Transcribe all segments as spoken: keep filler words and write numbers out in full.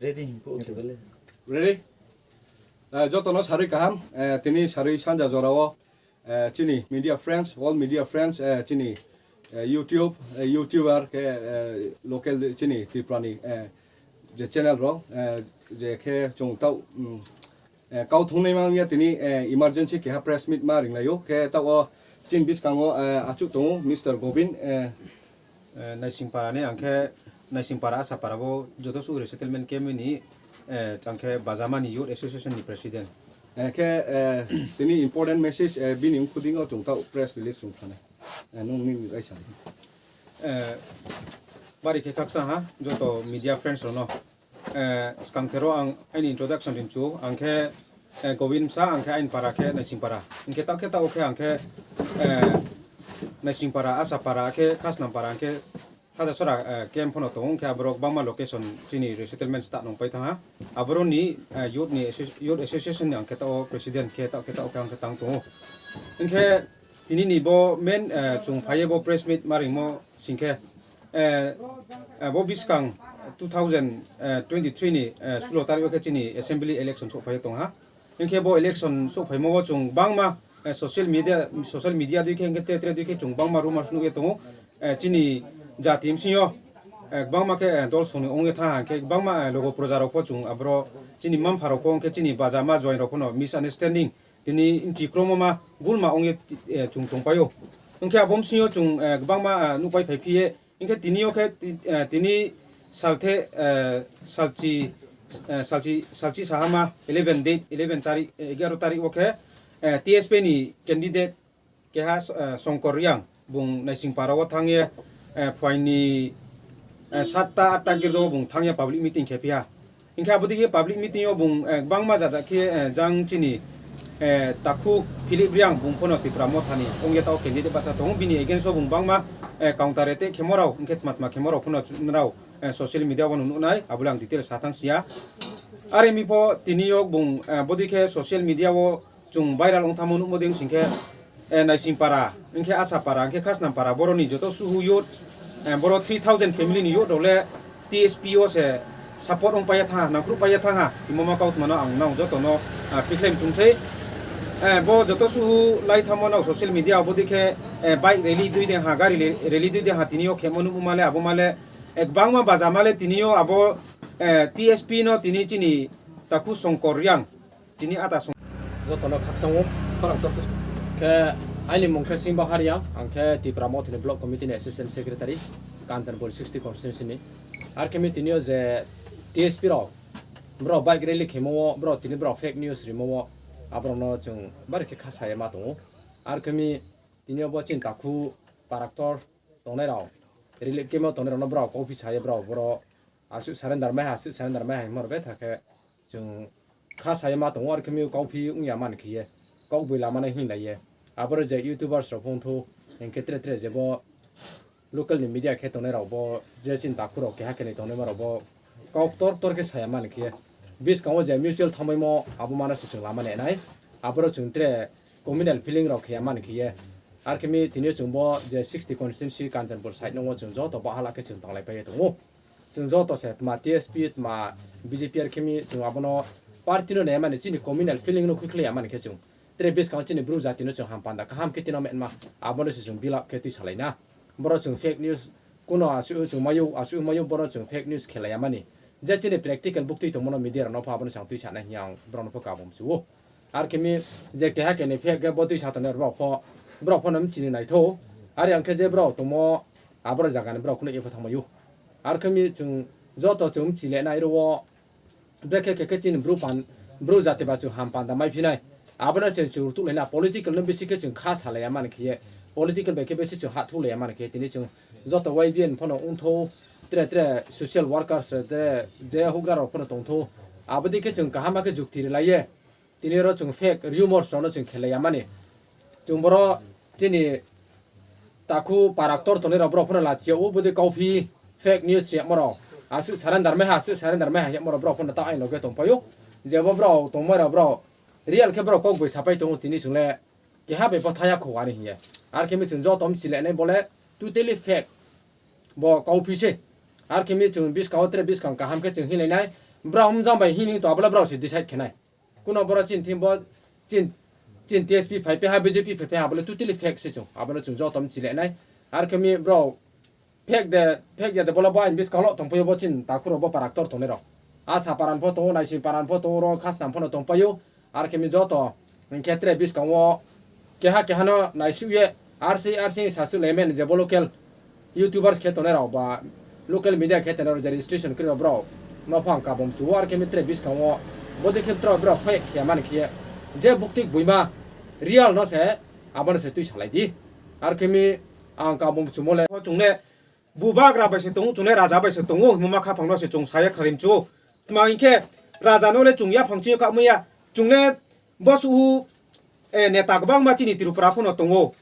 Ready himpo, okay, bale. Ready? Eh, jotono sarwi kaham, eh, tini sarwi sanja jorao, eh, chini media friends, all media friends, eh, chini, eh, YouTube, eh, YouTuber ke, eh, local chini Tripurani, eh, je channel rok, eh, je khe chwng tao, mm, eh, kau thungnai mangya tini, eh, emergency keha press meet ma ringlaio, khe tao chini bwskango, eh, achuk tongo Mister Govind, eh, Eh, Naisingpara ni ang khe, Naisingpara Asapara bo joto suh resettlement camp ni, eh, ang khe Bajamani Youth Association ni president. Eh, khe, eh, tini important message, eh, bini wngkhudingo chwng tao press release chwng thane. Eh, nung nini bai sa. Eh, bari khe khaksa ha, joto media friends rokno. Eh, swkang thero ang aini introduction rinchu, ang khe, eh, Govind Msa, ang khe aini para khe Naisingpara. Ang khe tao khe tao khe ang khe, eh, Naisingpara, Asapara khe Khasnampara, ang khe Khajasora, eh, camp phano tongo, ang khe aborok bangma location chini resettlement ta nung pai thangha. Aboroni, eh, youth ni associ-, youth association ni ang khe tao president khe tao khe tao khe ang khe tang tongo. Ang khe tini ni bo main, eh, chwng phaiye bo press meet ma ringmo singkhe, eh, eh, bo bwskang two thousand twenty-three ni, eh, sulo tarik o khe chini assembly election sok phai tongha. Hinkhe bo election sok phaimo o chwng bangma, eh, social media, social media dui khe hinkhe tre tre dui khe chwng bangma rumors nugwi tongo. Eh, chini jati bsingyo, eh, bangma khe, eh, dol songni ongwi tha hinkhe bangma, eh, logo proja rok pho chwng abro chini mampha rok pho hinkhe chini baja ma join rok pho no misunderstanding tini nchi kromo ma gulma ongye, eh, chwng tongpaio. Hwnkhe abo bsingyo chwng, eh, kwbangma, eh, nukpai phai phiye. Hwnkhe tini o khe ti-, eh, tini salthe, eh, salchi, eh, salchi, salchi sahama eleven date, eleven tarik, eh, egaro tarik o khe, eh, T S P ni candidate keha, eh, Songkor Riang bung Naisingpara o thangye, eh, phuaini, eh, satta atta girdo bung thangye public meeting khe phiya. Hinkhe abo digi public meeting o bung, eh, bangma jajak khe, eh, jang chini, eh, Takhu Philip Riang bung phono Tipra Mothani ongya tao candidate bacha tongo. Bini against o bung bangma, eh, counter attack khemo rao, hinkhe tma tma khemo rao phono chunrao, eh, social media o nuknai, abole ang detail sa thang siya. Are mi pho tini o bung, eh, bodi khe social media o chwng viral wng thangmo nukmo ding singkhe, eh, Naisingpara, hinkhe Asapara, hinkhe Khasnampara, boroni joto suhu youth, eh, boro three thousand family ni youth rok le T S P o se support wng paiya thangha, nangkhruh paiya thangha, imo ma kautma no ang nang joto no, ah, pikhlai mthumsai. Eh, bo joto suhu lai thangmo no social media o bodi khe, eh, bike rally dui de ha, gari le-, rally dui de ha, tini o khemo nukmo male, abo male, eh, kwbangma baja male tini o abo, eh, T S P no tini chini Takhu Songkor Riang. Tini ata song. Jotono khakchangmo. Khorang tor khe. Khe aini mung khe Singba Hariang, ang khe Tipra Mothani Block Committee ni Assistant Secretary, Kanchanpur sixty constituency ni. Ar khe mi tini o je T S P rok, bro bike rally khemo o, bro tini bro fake news rimo o, aborok no chwng bari khe kha saya ma tongo. Ar khe mi tini o bo chini Takhu paraktor tongnai rok, relief camp o tongnai rok no bro kok phi saya bro, bro aswk surrender mai ha, aswk surrender mai ha himor betha khe chwng kha saya ma tongo, ar khe mi kok phi wngya man khe ye, kok bui lama nai hwnwi lai ye. Aboro je YouTubers rok phone thu, hinkhe tre tre je bo local ni media khe tongnai rok bo, je chini Takhu rok keha kenwi tongnai ma rok bo kok tor tor khe saya man khe ye. Bwskango je mutual thangbaimo abo mano se chwng lama nai nai. Aboro chwng tre communal feeling rok khe ya man khe ye. Ar khe mi tini o chwng bo je sixty constituency Kanchanpur side no chwng joto bahala khe chwng tanglai pai tongo. Chwng joto se tma T S P tma B J P ar khe mi chwng abono party no naimani chini communal feeling no khuikhlai ya mani khe chwng. Tre bwskango chini bru jati no chwng ham panda kaham khe tino menma abono se chwng build up khe twi salai na. Boro chwng fake news kuno asu chwng mayu asu mayu boro chwng fake news khelai ya mani. Je chini practical buktwi tongmano media rok no pha abono chwng twi sana hiya ang boro no pha kabum chuo. Ar khe mi je keha keni fake khe bo twi sa tongnai rok pho borok pho no chini naitho. Ar yang khe je borok tongmo aboro jaga ni borok kuno epha thangmayu. Ar khe mi chwng joto chwng chile nai rwo, brekhe khe khe chini bru pan, bru jati ba chwng ham panda mai phinai. Abono chwng chwng rutuk laina political no bisi khe chwng kha salai ya mani khe ye, political bai khe bisi chwng ha thuk lai ya mani khe tini chwng joto Y B N phano wngtho, tre tre social workers, tre je hugra rok phano tongtho. Abodi khe chwng kaham khe jukti rwlai ye. Tini oro chwng fake rumors rokno chwng khelai ya mani. Chwng boro chini takhu parak tor tonwi rok borok phano lachiya o bwdwi kauphi fake news riyamo rok. Aswk surrender mai ha, aswk surrender mai ha hiyamo rok borok phano ta aini loge tongpaio. Jebo borok tongmai rok borok real khe borok kok bai sapai tongo tini chwng le keha bai bo thaya kho ani hiya. Ar khe mi chwng joto mchilai nai bole totally fake. Bo kauphi se. Ar khe mi chwng bwskango tere bwskang kaham khe chwng hinlai nai. Brao wngmjang bai hini to abole brao se decide khenai. Kuno boro chin thim bo chin, chin T S P phai pe ha, B J P phai pe ha, abole totally fake se chung. Abole chung joto mchile nai. Ar khe mi brao fake de, fake de, de bole bo ain biskango tongpaio bo chin takhuro bo para ktor tongnai rok. Asa paran pho tongo, Naising paran pho tongo, ro Khasnam pho no tongpaio. Ar khe mi joto hwnkhe tre biskango keha keha no naisuk ye R C, R C ni sasu lemen je bo local YouTubers khe tongnai rok ba local media khe tongnai rok je registration kwrwi rok brao no phang kabum chuo ar khe mi tre biskango bodei khe tre brao fake khe mani khe je buktik buima real no se abono se twi salai di. Ar khe mi ang kabum chumo le. Chungle bubagra bai se tongo, chungle raja bai se tongo, himma kha phang no se chung saya kharim chuo. Tma hinkhe raja no le chung ya phang chi ka muya. Chungle bosu neta kwbangma chini Tripura phono tongo.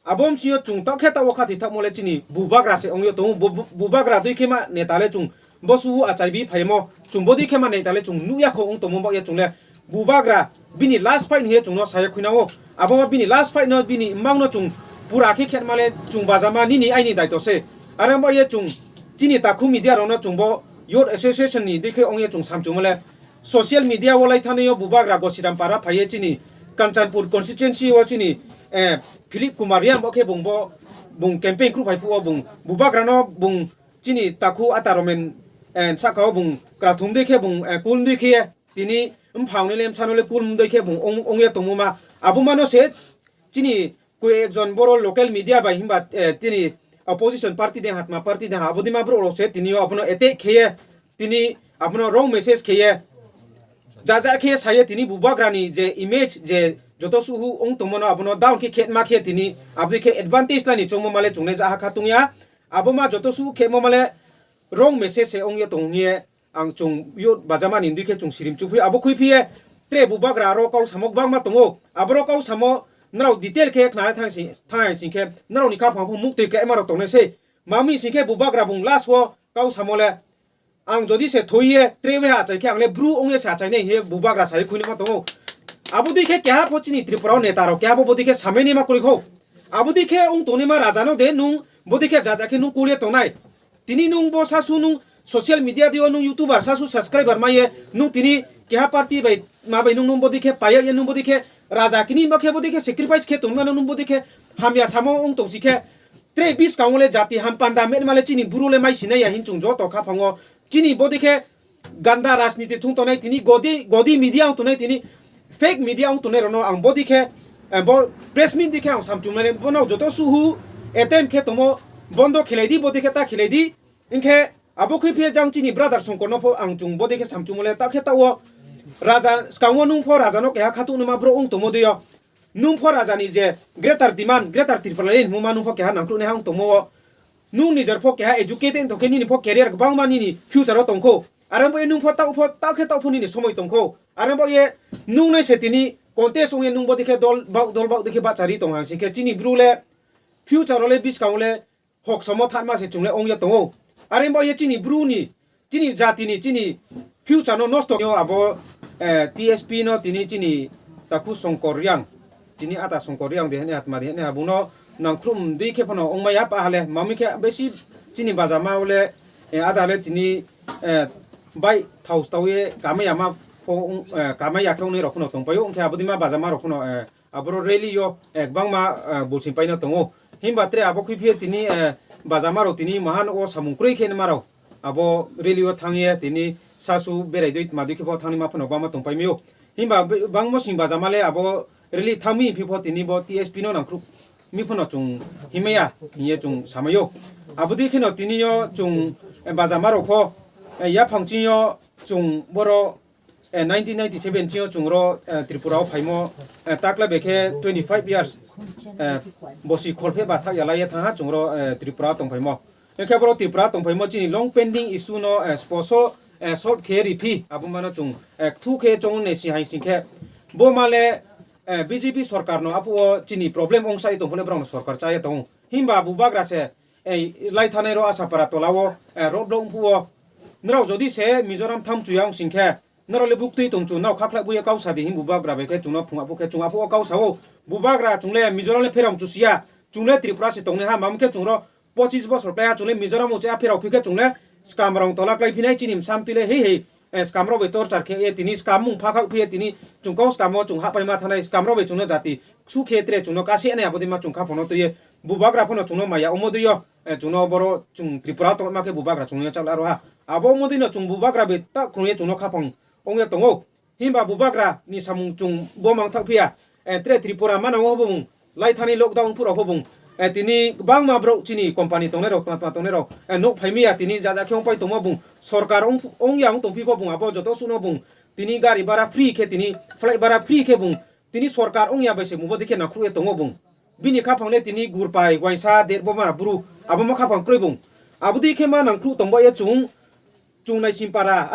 Abo wngchingyo chwng tokhe tawo kha thwi thakmo le chini bubagra se wngyo tongo. Bu-, bu-, bubagra dui khe ma neta le chwng bosu achai bi phaimo, chwng bodui khe ma neta le chwng nukya kho wng tongmo bagya chwng le bubagra bini last fight hiye chwngno saya khuinao. Abo ma bini last fight no bini mangno chwng pura khe khetma le chwng bajama nini aini daito se. Are bagya chwng chini takhu media rokno chwng bo Youth Association ni dui khe wngya chwng samchwngmo le social media o lai thani o bubagra Gosiram para phaiye chini Kanchanpur constituency o chini, eh, Philip Kumar Reang bo khe bung bo bung campaign khru phai phuo bung bubagra no bung chini takhu ata romen, eh, saka o bung krathum dui khe bung, eh, kul dui khe tini mphang ni lem sano le kul dui khe bung ong, ongya tongmo ma abo mano se chini koi ekjon boro local media bai himba, eh, tini opposition party de hatma party de ha abodi ma bro se tini abono attack kheye tini abono wrong message kheye ja ja khe saye tini bubagrani je image je joto suhu ong tongmano abono down khe khetma khe tini abdi khe advantage lani chongmo male chungnai ja ha kha tongya abo ma joto suhu khemo male wrong message se ongya tongye ang chwng yo bajamani hindui khe chwng sirim chukphi abo khuiphiye tre bubagra aro kau samok bangma tongo aboro kau samo norok detail khe khnai thang sing thang sing khe norokni kha phang phang muk twi khe emarok tongnai se mami sing khe bubagra bung last o kau samo le ang jodi se thoiye trewe achai khe ang le bru ongye se achai nai he bubagra sai khuini ma tongo. Abo dui khe keha pho chini Tripura o neta rok keha pho bodi khe samai ni ma kwrwi kho. Abo dui khe ong tongni ma raja no de nung bodi khe ja ja khe nung kuliya tongnai. Tini nung bo sasu nung social media dio nung YouTuber sasu subscriber maye nung tini keha party bai ma bai nung nung bodi khe paya ye nung bodi khe raja kini ma khe bodi khe sacrifice khe tongma nung bodi khe hamya samo ong tongsi khe Tre biskango le jati ham panda metma le chini buru le mai sinai ya hin chwng joto kha phango. Chini bodi khe ganda rajniti thung tonai tini godi, godi media wng tonai tini fake media wng tonai rono ang bodi khe, eh, bo press meet di khe ang samchung mane bono joto suhu attempt khe tomo bondo khilai di bodi khe ta khilai di. Hinkhe abo khe phiya jang chini brother Songkor no pho ang chwng bodi khe samchung mole ta khe ta o raja skango nung pho raja no keha khatuk numa bro wng tomo de yo. Nung pho raja ni je greater demand, greater Tripura le hinmuma nung pho keha nangkuk ni ha wng tongmo o. Nung nijer pho keha educated wng tong khe nini pho career kwbangma nini future o tong kho. Are bo ye nung pho ta pho ta khe ta pho nini somoi tong kho. Are bo ye nung nai se tini contest wng ye nung bodi khe dol bak dol bak de khe bachari tong hang sing khe chini bru le future o le biskango le hok somo thanma se chwng le ong ya tongo. Are bo ye chini bru ni, chini jati ni, chini future no nosto yo abo, eh, T S P no tini chini takhu Songkor Riang, chini ata Songkor Riang de hene atma de hene abuno nangkhrum dui khe phano ong maya pa hale mami khe besi chini bajama ole, eh, ada le chini, eh, bai thaus tau ye kamai ama pho, eh, kamai ya khe ong rok phano tong payo ong khe abodi ma bajama rok phano, eh, Aboro rally o, eh, kwbangma, eh, bulsing paino tongo. Himba tre abo khwi phiya tini, eh, bajama rok tini mahan o samung kwrwi khe ma rok. Abo rally o thang ye tini sasu berai dui tma dui khe bo thang ni ma phano kwbangma tong pai mio. Himba be-, bangmo sing bajama le abo rally thang mi phi pho tini bo T S P no nangkhruk mi phano chwng himaya hiye chwng samayo. Abo dui kheno tini yo chwng, eh, bajama rok pho, eh, yaphang ching yo chwng boro eh, nineteen ninety-seven chini o chwng ro, eh, Tripura o phaimo, eh, takla bekhe twenty five years, eh, bosi kholphe ba thak ya lai ya thang ha chwng ro, eh, Tripura o tong phaimo. Hwnkhe boro Tripura tong phaimo chini long pending issue no, eh, sposo, eh, solve khe ri phi abo mano chwng, eh, kthu khe chong ne si hai sing khe bo male, eh, B J P sorkar no apu o chini problem ong sai tong phone borok no sorkar cha ya tong himba bubagra se ei lai thanai ro Asapara tola o, eh, road block phu o. Norok jodi se Mizoram tham chuya wng sing khe, norok le buktwi tong chu, norok khakhlai buya kau sa di himbu bagra bai khe chwngno phung aphu khe chwng aphu o kau sa o. Bubagra chwng le Mizoram le pherang chu siya, chwng le Tripura se tong nai ha, mam khe chwng ro pochis bosor khlai ha, chwng le Mizoram o cha pherao phi khe chwng le skam rong tola klai phinai chini bwsam twi le hei hei. eh, scam rok bai torchar khe ye tini scam mung pha kha phiye tini chwng kok scam o chwng haphaima thanai scam rok bai chwngno jati su khe tre chwngno kasi ani abo dima chwng kha phono twiye bubagra phono chwngno maya omo dwi yo, eh, chwngno boro chwng Tripura tongma khe bubagra chwngno chal aro ha abo omo dwi no chwng bubagra bai ta khwlwng ye chwngno kha phang ong ye tongo. Himba bubagra ni samung chwng bo mang thak phiya. Eh, tre Tripura manang o bung lai thani lockdown phuro bung. Eh, tini bangma borok chini company tongnai rok, tma tma tongnai rok. Eh, nok phai miya tini ja ja khe ong pai tongma bung. Sorkar ong, ong ya ong tong phi pho bung abo joto suno bung. Tini gari bara free khe tini flight bara free khe bung. Tini sorkar ong ya bai se mubo dikhe nakhru ye tongo bung. Bini kha phang le tini gurpai waisa der bo mara buru. Abo ma kha phang kroi bung. Abo dikhe ma nang khru tong ba ye chung. Chung nai sim para.